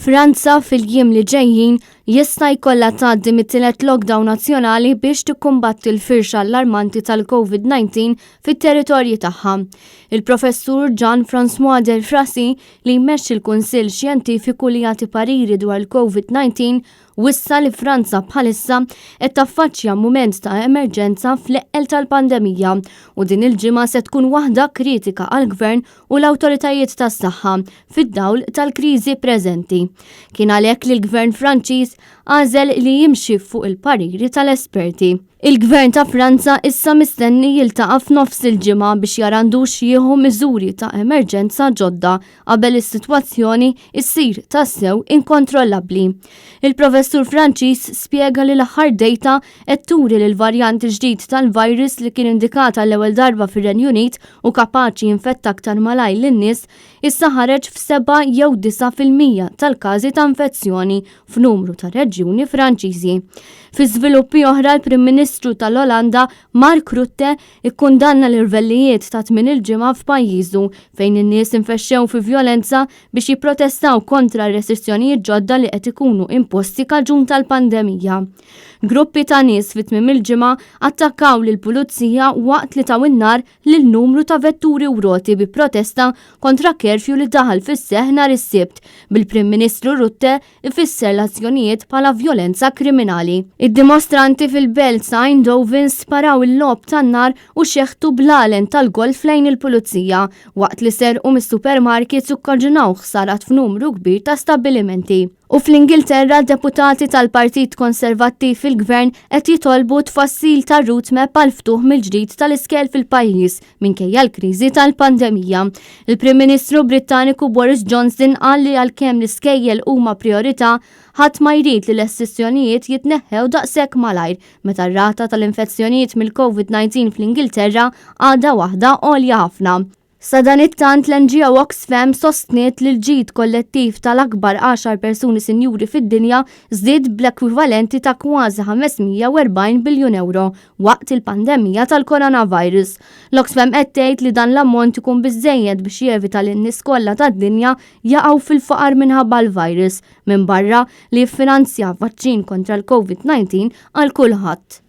Franza fil-jiem li ġejjin jista' jkollha tgħaddi mit-tielet lockdown nazzjonali biex tikkumbatti l-firxa allarmanti tal-COVID-19 fit-territorji tagħha. Il-Professur Jean-François Delfraissy li jmexxi l-Kunsill Xjentifiku li jagħti pariri dwar il-COVID-19 Wissa li Franza bħalissa qed taffaċċja mument ta' emerġenza fl-eqqel tal-pandemija u din il-ġimgħa se tkun waħda kritika għall-Gvern u l-awtoritajiet tas-saħħa fid-dawl tal-kriżi preżenti. Kien għalhekk li l-Gvern Franċiż għażel li jimxi fuq il-pariri tal-esperti. Il-Gvern ta' Franza issa mistenni jiltaqa' f'nofs il-ġimgħa biex jara għandux jieħu miżuri ta' emerġenza ġodda qabel is-sitwazzjoni issir tassew inkontrollabbli. Il-professur Franċiż spjega li l-aħħar data qed turi li l-varjant il-ġdid tal-virus li kien indikat għall-ewwel darba fir-Renju Unit u kapaċi jinfetta aktar malajr lin-nies issa ħareġ f'seba' jew 9% tal-każi ta' infezzjoni f'numru ta' reġjuni Franċiżi. Fi żviluppi oħra l-Prim Ministru tal-Olanda Mark Rutte ikkundanna l-irvellijiet ta' tmien il-ġimgħa f'pajjiżu fejn in-nies infexxew fi vjolenza biex jipprotestaw kontra r-restrizzjonijiet ġodda li qed ikunu imposti kaġun tal-pandemija. Gruppi ta' nies fi tmiem il-ġimgħa attakkaw lill-pulizija waqt li taw in-nar lil numru ta' vetturi u roti bi protesta kontra curfew li daħal fis-seħħ nhar is-Sibt, bil-Prim Ministru Rutte ifisser l-azzjonijiet bħala vjolenza kriminali. Id-dimostranti fil-belt ta' Eindhoven sparaw il-logħob tan-nar u xeħtu blalen tal-golf lejn il-pulizija waqt li serqu mis-supermarkets u kkaġunaw ħsarat f'numru kbir ta' stabbilimenti. U fl-Ingilterra deputati tal-Partit Konservattiv fil-Gvern qed jitolbu tfassil ta' roadmap għal ftuħ mill-ġdid tal-iskejjel fil-pajjiż minkejja l-kriżi tal-pandemija. Il-Prim Ministru Brittaniku Boris Johnson qal li għalkemm l-iskejjel huma priorità, ħadd ma jrid li l-restrizzjonijiet jitneħħew daqshekk malajr meta r-rata tal-infezzjonijiet mill-COVID-19 fl-Ingilterra għadha waħda għolja ħafna. Sadanittant l-NGO Oxfam sostniet li l-ġid kollettiv tal-akbar għaxar persuni sinjuri fid-dinja żdied bl-ekwivalenti ta' kważi 540 biljun ewro waqt il-pandemija tal-coronavirus. L-Oxfam qed tgħid li dan l-ammont ikun biżżejjed biex jevita li n-nies kollha tad-dinja jaqgħu fil-faqar minħabba l-virus, minbarra li jiffinanzja vaċċin kontra l-COVID-19 għal kulħadd.